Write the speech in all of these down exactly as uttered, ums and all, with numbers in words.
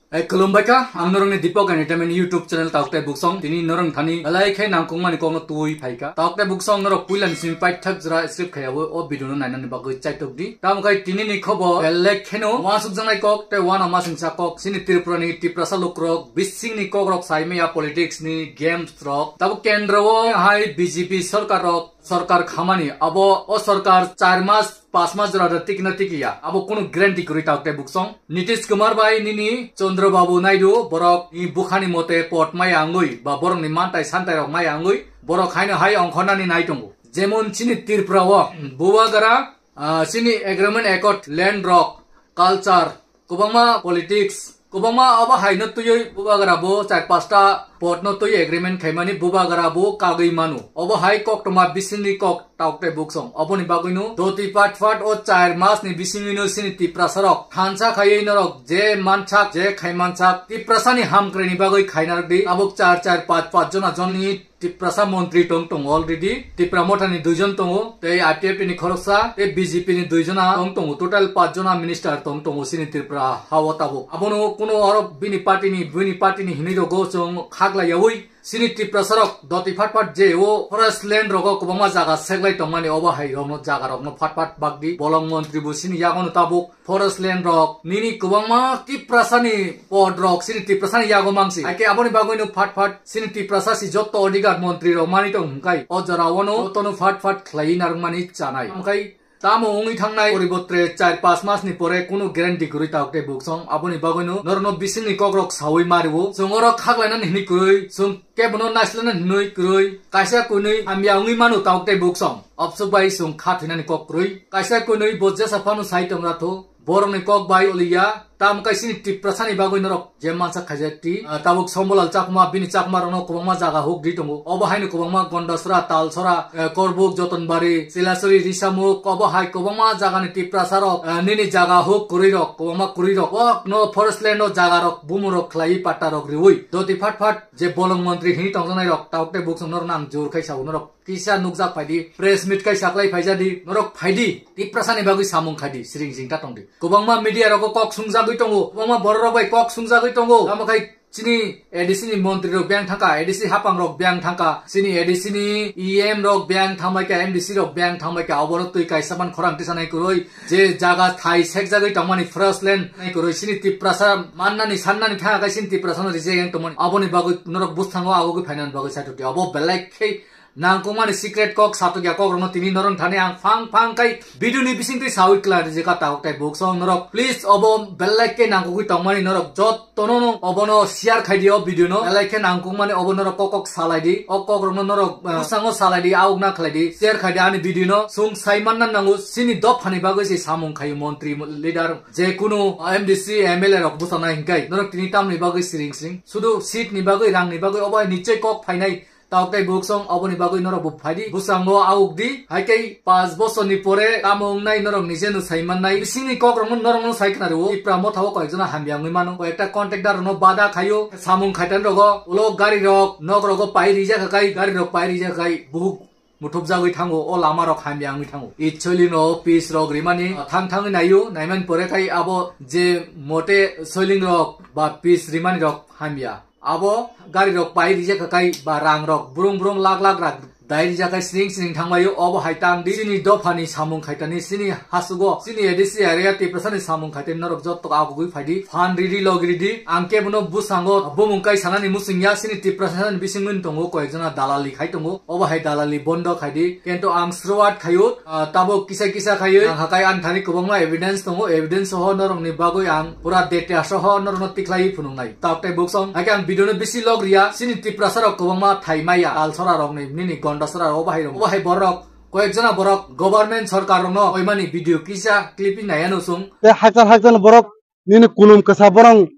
Ai, khulumbai kha, ang norokni Deepak Entertainment YouTube channel Taukte Buksong. Tini norok thani belai khe nangkukmani kokno twi phai kha. Taukte Buksong norok puilani simi paithak jora script khaiyawi o video no nainani bagwi chaitok di. Tamo khai tini ni khobor belai kheno uansukjaknai kok tei uanamasingcha kok. Chini Tripura ni Tiprasa lukrok bisingni kokrok saimaya politics ni games rok. Tabo kendro o hai B J P sorkar rok sorkar khamani abo o sorkar char mas pas mas jora da tikna tikiya. Abo kunu guarantee kwrwi Taukte Buksong. Nitish Kumar bai nini Chandra Babu Naidu borok ni bukhani mote pot mai angwi ba borok ni mantai santai rok mai angwi borok haino hai ongkhornani nai tongo. Jemon chini Tripura o Bubagra, ah, chini agreement accord land rok, culture, kwbangma politics, kwbangma obo hai no twiwi Bubagra bo char pasta pot no twiwi agreement khaimani Bubagra bo kagwi mano. Obo hai koktwma bisingni kok Taukte Buksong. Oboni bagwi no doti pat pat o char mas ni bisingwi no chini Tiprasa rok thansa khaiwi norok je mansak je khai mansak Tiprasa ni hamkrai ni bagwi khaina rwdi. Tabuk char char pach pach jona jonni Tiprasa montri tong tongo already. Tipra Motha ni duijon tongo, tei I P F T ni khoroksa, tei B J P ni duijona tong tongo. Total pach jona minister tong tongo chini Tripura hao tabuk. Abono kuno oro bini party ni, bini party ni hinwi rogo chwng khaklaiyawi chini Tiprasa rok doti phat phat je o forest land rogo kwbangma jaga seklai tongmani obo hai rokno jaga rokno phat phat bagdi. Bolong montri bo chini yagono tabuk forest land rok nini kwbangma Tiprasa ni pod rok chini Tiprasa ni yago mangsi. Haikhe aboni bagwi no phat phat chini Tiprasa si jotto odhikar montri rok mani tong hwnkhai o jora o no jotono phat phat khlaiwi narwkmani chanai. Hwnkhai tamo wngwi thangnai poribotre char pas mas ni pore kunu guarantee kwrwi Taukte Buksong. Aboni bagwi no norokno bisingni kokrok sawi mario. Chwng oro khaklainani hwnwi kwrwi, chwng kebono naislana hinwi kwrwi, kaisa kwnwi hamya wngwi mano Taukte Buksong. Obsuk bai chwng kha thwinani kok kwrwi. Kaisa kwnwi bo jesa phano sai tong ratho. Borokni kok bai oliya. Tam kai chini Tiprasa ni bagwi norok je mansa khaijak ti. Ah, tabuk Sombolal Chakma, bini Chakma rokno kwbangma jaga huk di tongo. Obo haino kwbangma Gondasora, Talsora, eh, Korbuk, Jotonbari, Chilasuri, Risamuk, obo hai kwbangma jagani Tiprasa rok, eh, nini jaga huk kwrwi rok, kwbangma kwrwi rok. Kok no forest land o jaga rok, bumu rok khlaiwi patta rok riwi. Doti phat phat je bolong montri hini tongjaknai rok, Taukte Buksong norok nang jur khai sao norok. Kisa nukjak phaidi, press meet kai saklai phaijadi, norok phaidi, Tiprasa ni bagwi samung khaidi, siring sing ta tongdi. Kwbangma media rogo kok sungjagwi tongo, kwbangma borok rok bai kok sungjagwi tongo. Tamo khai chini A D C ni montri rok beng thangka, A D C hapang rok beng thangka, chini A D C ni E M rok beng thangbai ka, M D C rok beng thangbai ka, oborok twi kaisa man khorang tisanai kwrwi, je jaga thai sekjagwi tongmani forest land nai kwrwi, chini Tiprasa mannani sannani thangka, chini Tiprasa no reject wng tongmani, aboni bagwi norok bwskango agogwi phainani bagwi sai tongdi. Abo belai khe nangkukmani secret kok satukya kok rokno tini norok thani ang phang phang kai video ni bisingtwi sawi kla rijeka Taukte Buksong norok. Please obo belai khe nangkukwi tongmani norok jottono no obono share khaidi o video no. Belai khe nangkukmani obo norok kok kok salaidi. O kok rokno norok, eh, bwskango salaidi, augna khlaidi, share khaidi ani video no. Chwng sai manna nango chini dophani bagwi se samung khaio montri leader je kunu M D C M L A rok bwskanai hinkai. Norok tini tamni bagwi siring siring. Sudu seat ni bagwi, rang ni bagwi obo hai nichoi kok phainai. Taukte Buksong oboni bagwi norok bo phaidi. Bwskango augdi. Haikhe pas bosor ni pore tamo wngnai norok nije no sai mannai. Bisingni kok rokno norok no sai khna rwo. Tipra Motha o koyek jona hamya wngwi mano. Koyekta contractor rokno bada khaio. Samung khaitan rogo. Ulo gari rok, nok rogo pai rijak kha kai, gari rok pai rijak kha kai. Buhuk muthupjagwi thango. O lama rok hamya wngwi thango. Itcholi no pis rok rimani thang thangwi naio. Naimani pore khai abo je mote soiling rok ba pis rimani rok hamya. Abo gari rok pai rijak kha kai ba rang rok brung brung lakh lakh rang dai rijak kai siring siring thangbaio. Obo hai tang di chini dophani samung khaitani chini hasugo chini A D C area Tiprasa ni samung khaitani norok jotto agugwi phaidi phan ridi log ridi ang kebono bwskango bumung kai sanani musung ya chini Tiprasa ni bisingni tongo koyek jona dalali khai tongo obo hai dalali bondo khaidi kento ang suruat khaio. Ah, tabuk kisa kisa khaiwi ang hakai ani thani kwbangma evidence tongo, evidence soho norokni bagwi ang pura detail soho norokno tikhlaiwi phunuknai. Taukte Buksong, haikhe ang video no bisi log riya, chini Tiprasa rok kwbangma thai maya, Talsora rokni, nini Gondasora rok, obo hai rok, obo hai borok, koyek jona borok, government sorkar rokno oimani video kisa clipping naiya no chwng. Tei hakchal hakchal borok nini kulum kwsa borok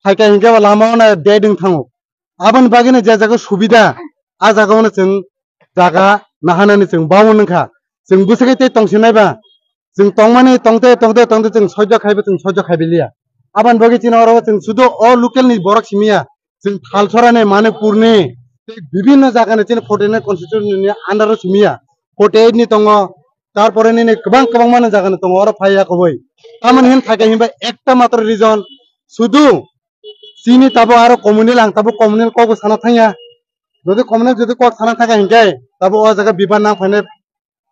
phaikha hinkhe bo lama o na date wng thango. Aboni bagwi no je jaga subida, a jaga o no chwng jaga nahanani chwng bawon wngkha. Chwng bwswkhe tei tongsinai ba, chwng tongmani tongte tongte tongte chwng soijo khaibo chwng soijo khaibiliya. Aboni bagwi chini oro chwng sudu o local ni borok simiya, chwng Thalsora ni, Manipur ni, tei bibinno jaga ni chini forty nine constitution ni under o simiya. Forty eight ni tongo, tarpore nini kwbang kwbang mani jaga ni tongo, oro phaiya kubui. Tamoni hin thaikhe hinba ekta matro reason, sudu Chini tabuk aro communal, ang tabuk communal kokbo sana thangya. Jodi communal jodi kok sana thangkha hinkhe tabuk o jaga bibar nang phainai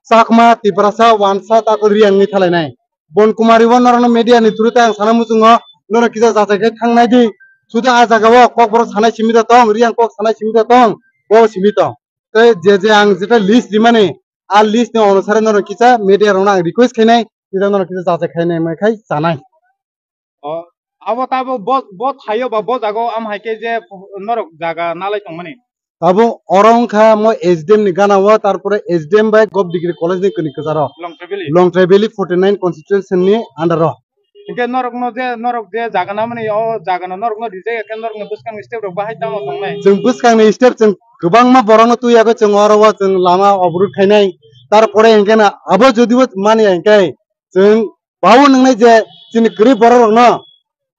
Chakma, Tiprasa, Wansa, tabuk Riang ni thalainai. Bon Kumari o norokno media ni through tei ang sana muchungo, norok kisa jachai khe thangnai di. Suda a jaga o kokborok sanai simi da tong, Riang kok sanai simi da tong, bo simi tong. Tei je je ang jeta list rimani, a list ni onusare norok kisa media rokno ang request khainai, kisa norok kisa jachai khainai mai khai chanai. O, abo tabo bo, bo thaio ba bo jaga o am hai khe je norok jaga nalai tongmani. Abo oro wngkha mo S D M ni gana o, tarpore S D M bai Govt Degree College ni kwnwi kwcharo. Longtrai Valley. Longtrai Valley forty nine constituency ni under o. Hinkhe norokno je, norok je jaga namani, o jaga no norokno rijak ya khe norokni bwskangni step rok bahai tamo tongnai? Chwng bwskangni step chwng kwbangma borokno twi yago, chwng oro o chwng lama obrut khainai. Tarpore hinkhe na abo jodi bo mani ya hinkhe chwng bau nwngnai je chini kwrwi borok rokno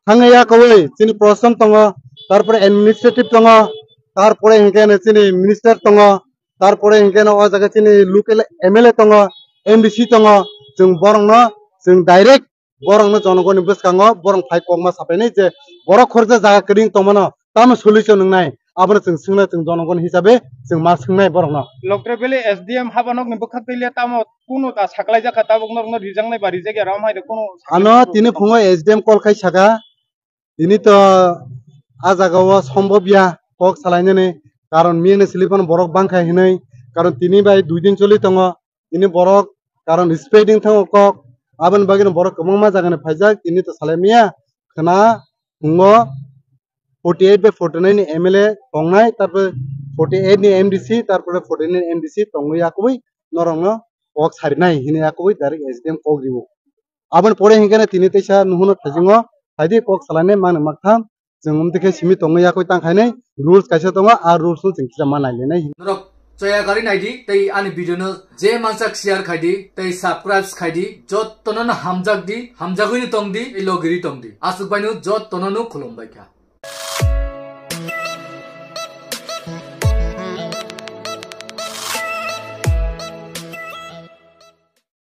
thangwi yakowi chini proshasam tongo, tarpore administrative tongo, tarpore hinkhe no chini minister tongo, tarpore hinkhe no o jaga chini local M L A tongo, M D C tongo, chwng borokno chwng direct borokno jonogoni bwskango borok phai kokma sapainai je borok khoroksa jaga kwrwi tongmano tamo solution wngnai, abono chwng swngna chwng jonogon hisabe chwng ma swngnai borokno. Longtrai Valley S D M habanokni bwkhak twi le tamo kunu ta saklaijak kha, tabuk norokno rijaknai ba rijakya ram hai de kunu sakha. Ano tini phungo S D M call khai saka, tini to a jaga o sombobya kok salainani, karon miyani silipan borok bangkha hinwi, karon tini bai dui din choli tongo, tini borok karon spreading thango kok, aboni bagwi borok kwbangma jagani phaijak, tini to salai maya khwna phungo forty eight bai forty nine ni M L A tongnai, tarpore forty eight ni M D C, tarpore forty nine M D C tongwi yakubui norokno kok sarinai hinwi yakubui direct S D M kok riwo. Aboni pore hinkhe tini teisa nuhuno thajingo phaidi kok salainai mangni maktham, chwng umtwi khe simi tongwi yakui tangkhainai rules kaisa tongo, a rules no chwng kisa ma nailainai. Norok chaya gari naidi tei ani video no je mansak share khaidi tei subscribe khaidi, jottono no hamjak di, hamjagwi no tongdi, tei logiri tongdi. Aswk baino jottono no khulumbai kha.